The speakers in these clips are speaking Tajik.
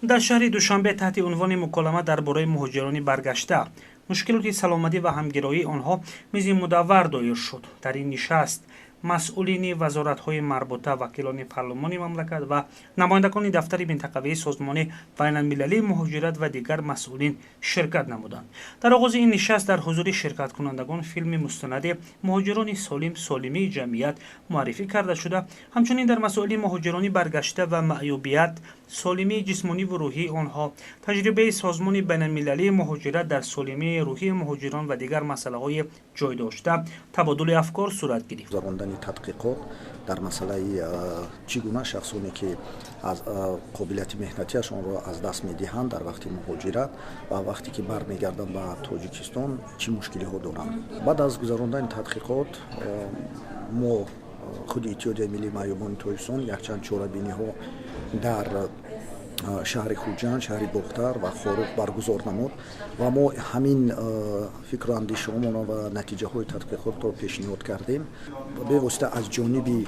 Дар шаҳри Душанбе таҳти унвони «Муколама дар бораи муҳоҷирони баргашта, мушкилоти саломатӣ ва ҳамгироии онҳо» мизи мудаввар доир шуд. Дар ин нишаст масъулини вазоратҳои марбута, вакилони парлумони мамлакат ва намояндагони дафтари минтақавии Созмони байналмилалии муҳоҷират ва дигар масъулин ширкат намуданд. Дар оғози ин нишаст дар ҳузури ширкаткунандагон филми мустанади «Муҳоҷирони солим: солимии ҷамъият» муаррифӣ карда шуда, ҳамчунин дар масоили муҳоҷирони баргашта ва маъюбият, солимии ҷисмониву рӯҳии онҳо, таҷрибаи Созмони байналмилалии муҳоҷират дар солимии рӯҳии муҳоҷирон ва дигар масъалаҳои ҷой дошта табодули афкор сурат гирифт. Гузарондани тадқиқот дар масъалаи чӣ гуна шахсоне, ки аз қобилияти меҳнатиашонро аз даст медиҳанд дар вақти муҳоҷират ва вақте ки бармегарданд ба Тоҷикистон, чӣ мушкилиҳо доранд. Баъд аз гузарондани тадқиқот мо, худи Иттиҳодияи миллии маъюбони Тоҷикистон, якчанд чорабиниҳо дар шаҳри Хуҷанд, шаҳри Бохтар ва Хоруғ баргузор намуд ва мо ҳамин фикру андешаҳомонро ва натиҷаҳои тадқиқотро пешниҳод кардем. Бевосита аз ҷониби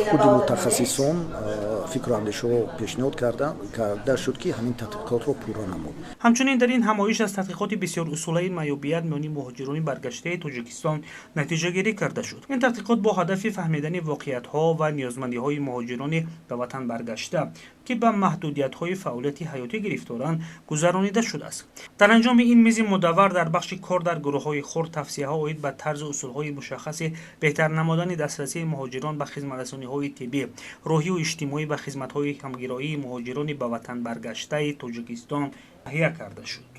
худи мутахассисон фикру андешаҳо пешниҳод карда шуд, ки ҳамин тадқиқотро пурра намуд. Ҳамчунин дар ин ҳамоиш аз тадқиқоти бисёрусулаи маъюбият миёни муҳоҷирони баргаштаи Тоҷикистон натиҷагирӣ карда шуд. Ин тадқиқот бо ҳадафи фаҳмидани воқеиятҳо ва ниёзмандиҳои муҳоҷирони ба ватан баргашта, ки ба маҳдудиятҳои фаъолияти ҳаётӣ гирифторанд, гузаронида шудааст. Дар анҷоми ин мизи мудаввар дар бахши кор дар гурӯҳҳои хурд тавсияҳо оид ба тарзу усулҳои мушаххаси беҳтар намудани дастрасии муҳоҷирон ба хизматрасониҳои тиббӣ, рӯҳиву иҷтимоӣ ва хизматҳои ҳамгироии муҳоҷирони ба ватан баргаштаи Тоҷикистон таҳия карда шуд.